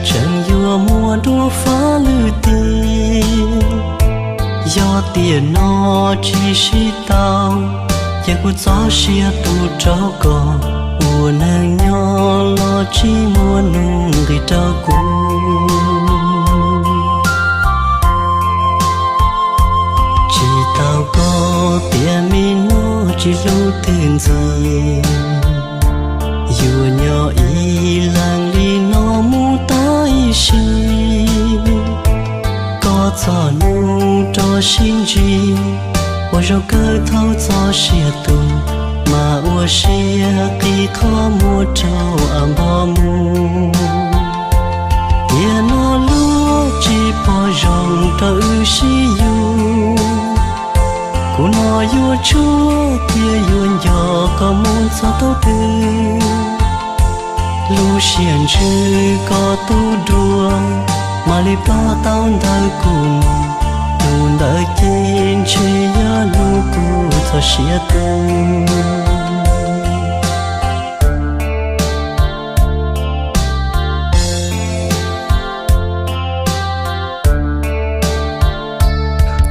tseem yuav muaj dua fab lwm tiag. Yog tiam no tsis sib tau, ces kuv txoj sia tu rau koj, ua neeg nyob los tsis muaj nuj nqis rau kuv. Tsis tau koj tiam me no tsis hlub twg ntxiv, yuav nyob ib leeg li no mus tag ib sim. Koj txoj hnub rov sib ntsib, ua zoo kawg thaum txoj sia tu, mas ua siab qhib qhov muag rau av npog mus. Tiam no luag tsis pom zoo rau wb sib yuav, kuv no yuav tshuaj thiab yuav nco koj mus txog thaum twg. Lub siab ntsws koj tu dua, mam li plob tau ntawm kuv mus, hnub ntawd ces ntshe yog hnub kuv txoj sia tu.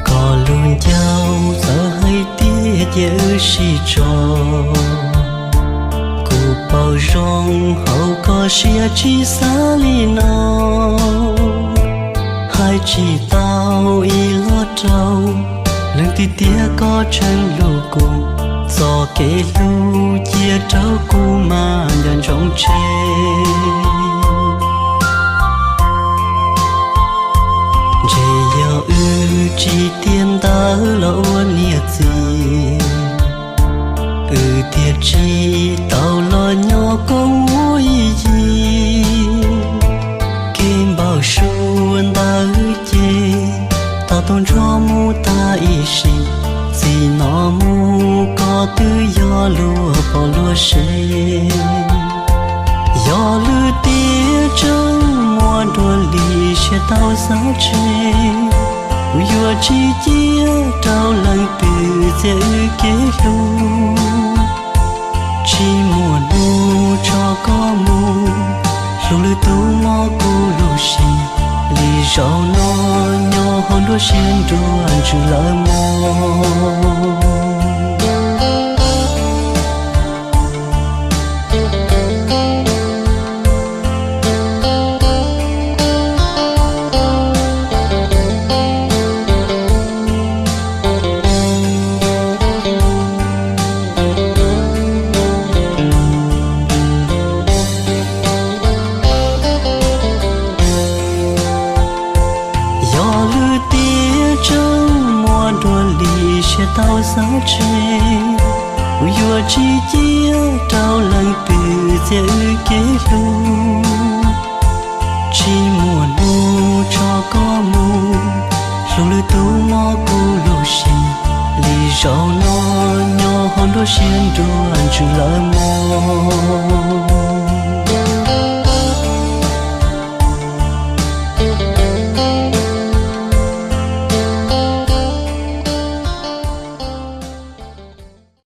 Koj lub ncauj txawv hais tiag ces wb sib tso. Kuv paub zoo hauv koj siab tsis xav li no, hais tsis tau ib los rau. Leej twg tiag koj tseem hlub kuv, txoj kev hlub cia rau kuv mas nco ntsoov tseg. Ntshe yog wb tsis tiav ntawv los ua niam txiv, wb thiaj tsis tau los nyob koom ua ib yig. Kev npau suav ntawd ces tau tuaj ntsuag mus tag ib sim, txij no mus koj twb yog luag pom luag sev. Yog lwm tiam tseem muaj dua li siab tau xav tseg, kuv yuav tsis cia rau leej twg txiav wb kev hlub. Tsis muaj hnub tso koj mus, hlub lwm tus mob kuv lub siab. Li zaum no nyob hauv nruab siab nruab ntsws lawm mog. Yog lwm tiam tseem muaj dua li siab tau xav tseg, kuv yuav tsis cia rau leej twg txiav wb kev hlub. Tsis muaj hnub tso koj mus, hlub lwm tus mob kuv lub siab. Li zaum no nyob hauv nruab siab nruab ntsws lawm mog.